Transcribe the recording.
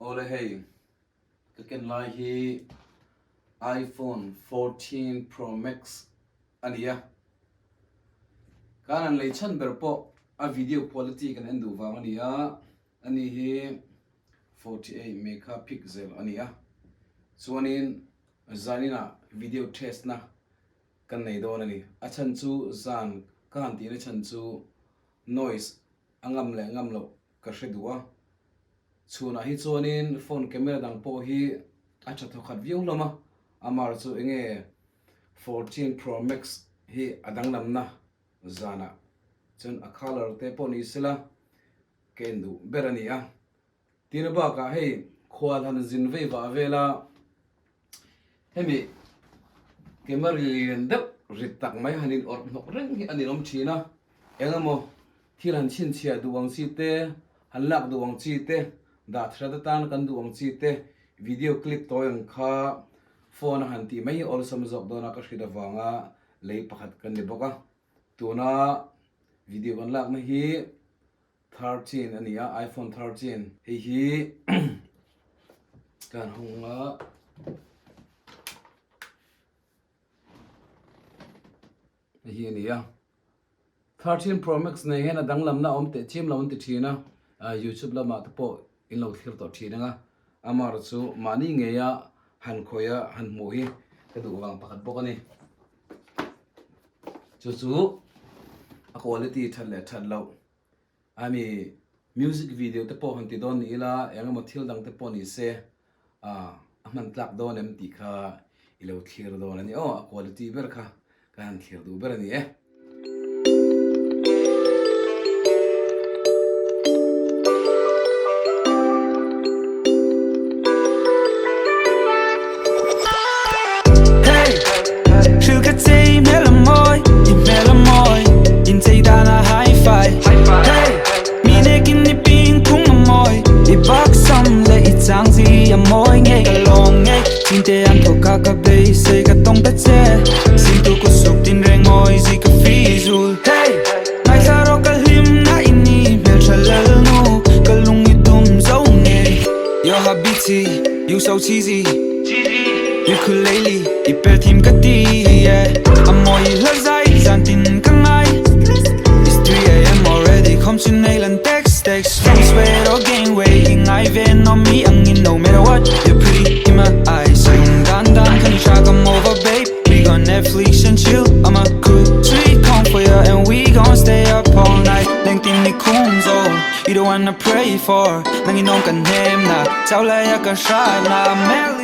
Awle hei ka ken lai hi iPhone 14 Pro Max a ni a, kan han lei chhan ber pawh a video quality kan en duh vang a ni a, ani hi 48 megapixel a ni a, chuanin zaninah video test na kan nei dawn a ni, a chhan chu zan ka han tihna chhan chu noise a ngam leh ngam loh ka hre duh a, chhunah hi chuanin phone camera dang pawh hi a tha thawkhat viau hlawm a, amar chu enge 14 pro max hi a danglamna zanah chuan a colour te pawh ni sela ka en duh ber a ni a, Tina bakah hei khual han zin vei vah vel a, hemi camera lian deuh rit tak mai han in awrh hnawk reng hi a ninawm thin a, eng emaw thil han chhinchhiah duh ang chi te, han lak duh ang chi te, dah thrat atan kan duh ang chi te, video clip tawi ang kha phone a han tih mai hi awlsam zawk dawn a ka hriat avanga lei pakhat kan ni bawk a, tuna video kan lakna hi. 13 a ni a, iPhone 13. Hei hi kan hawng a. Hei hi a ni a. 13 Pro Max nei hian a danglamna a awm teh chiam lo an ti thin a, YouTube lamah te pawh in lo thlir tawh thin ang a. Amaherawh chu mahni ngeia han khawih a han hmuh hi ka duh vang pakhat bawk a ni. Chu chu a quality that leh that loh a mi music video te pawh han ti dawn ni ila eng emaw thil dang te pawh ni se ah a hman tlak dawn em tih kha i lo thlir dawn a ni aw a quality ber kha ka han thlir duh ber a ni e. You so cheesy Ukulele i pel thim ka ti yeah A mawi hla zai zan tin ka ngai It's 3am already khom chin nei lan text text From sweat or gain weight i ngai ve no mi ang in no matter what You're pretty in my eyes Lung dan dan kan i try come over babe We gon Netflix and chill I'm a crew Sweet come for ya and we gon stay up all night Leng tin ni khum zo You the one I pray for Nang in ong kan hem na Chau lai a ka hra na Mel.